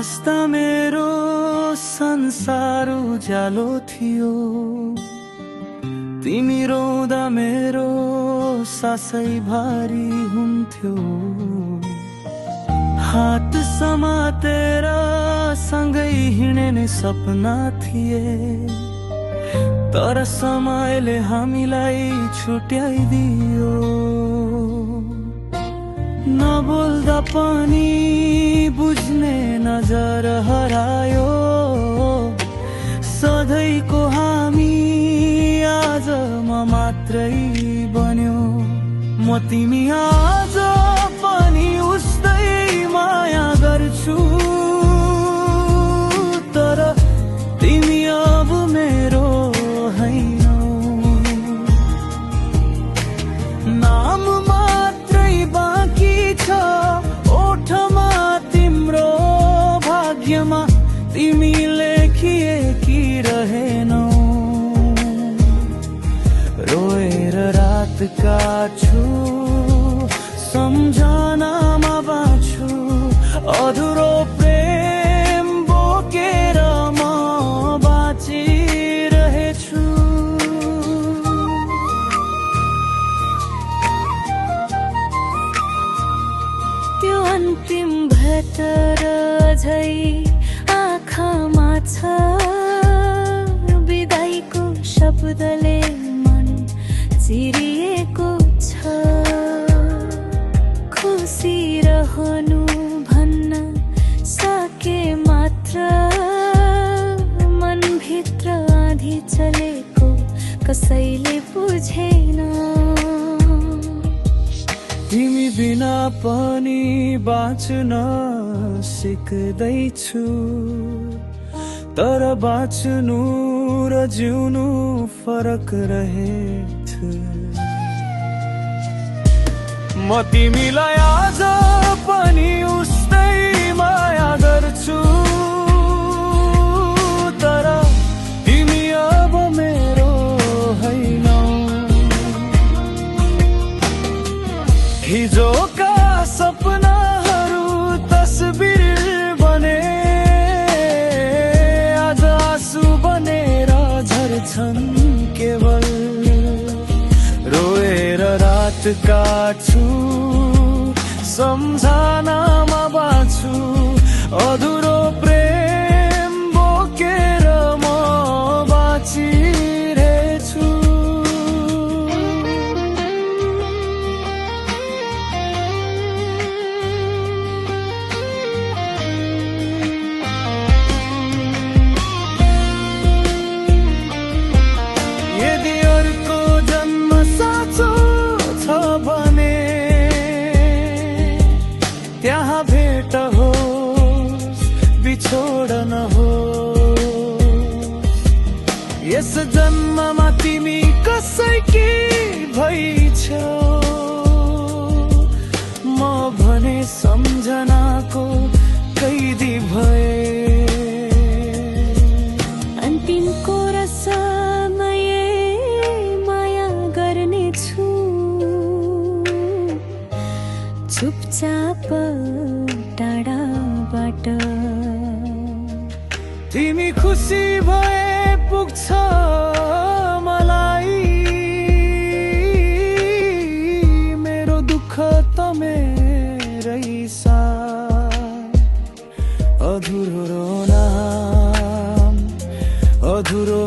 हाँस्दा मेरो संसार उज्यालो थियो, तिमी रोँदा मेरो सासै भारी हुन्थ्यो। हात समातेर सँगै हिँड्ने सपना थिए, तर समयले हामीलाई छुट्याइदियो। नबोल्दा पनि बुझ्ने नजर हरायो, सधैँको हामी आज म मात्रै बन्यो। म तिमी आज पनि उस्तै माया गर्छु, तर तिमी अब मेरो हैनौ। नाम मात्रै बाँकी छ ओठमा तिम्रो, भाग्यमा तिमी लेखिएकी रहेनौ। रोएर रात काट्छु, सम्झनामा बाँच्छु, अधुरो प्रेम बोकेर म बाँचिरहेछु। त्यो अन्तिम भेट झै आँखामा छ, बिदाईको शब्दले मन चिरिएको छ। खुसी रहनु भन्न सके मात्र, मनभित्र आँधी चलेको कसैले बुझेन। तिमी बिना पनि बाँच्न सिक्दैछु, तर बाँच्नु र जिउनु फरक रहेछ। म तिमीलाई आज पनि उस्तै माया गर्छु, तर तिमी अब मेरो हैनौ। हिजोका सपनाहरू तस्बिर बने, आज आँसु बनेर झर्छन् केवल। रोएर रात काट्छु, सम्झनामा बाँच्छु, अधुरो प्रेम बोकेर म बाँचिरहेछु। यदि अर्को जन्म साँचो छ भने त्यहाँ भेट होस्, बिछोड नहोस्। यस जन्ममा तिमी कसैकी भइछौ, म भने सम्झनाको कैदी भए। अन्तिमको रसमय माया गर्नेछु, चुपचाप टाढाबाट। तिमी खुसी भए पुग्छ मलाई, मेरो दुःख त मेरै साथ। अधुरो नाम, अधुरो